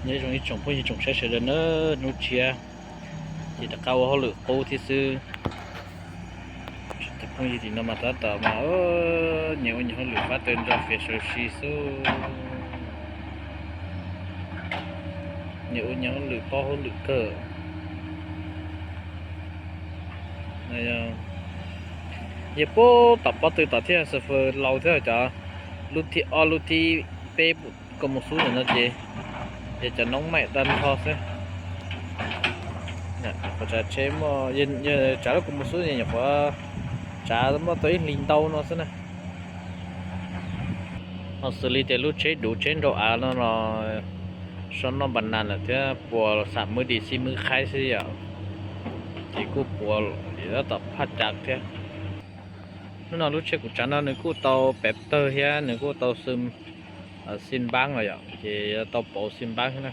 Nyob zoo ib tsoom phooj ywg tsoom saib sawv daws na, hnub tshiab ces rov qab ua hauj lwm qub thiab xwb. Cov phooj ywg tim no mas tab tom mas nyias ua nyias hauj lwm fab taws ntso fiav saw si xwb. Nyias ua nyias hauj lwm, paub hauj lwm kawg. Yog puag tom pob tw tom thiaj xav fawm laus thiab cov lub thib ob lub thib peb kua mus xub ntawm no ces yog cov noob maim dab nrho xwb. Qhov tsav tsheb muaj, yog tsav lub kua mus xub nyuam qhuav tsav muaj tau ib hlis ntau no xwb na. Ho xws li tias lub tsheb duv tsheb nrau av no los so noj npa nas lawm thiab puas xam mwb dis xib mwb qhaib xwb yom, ces kuj puas tab tom phaj cav thiab. Hnub no lub tsheb kuv tsav no nws kuj tau pem tawg thiab nws kuj tau xim npab los yom, ces tau pauv xim npab thiab na.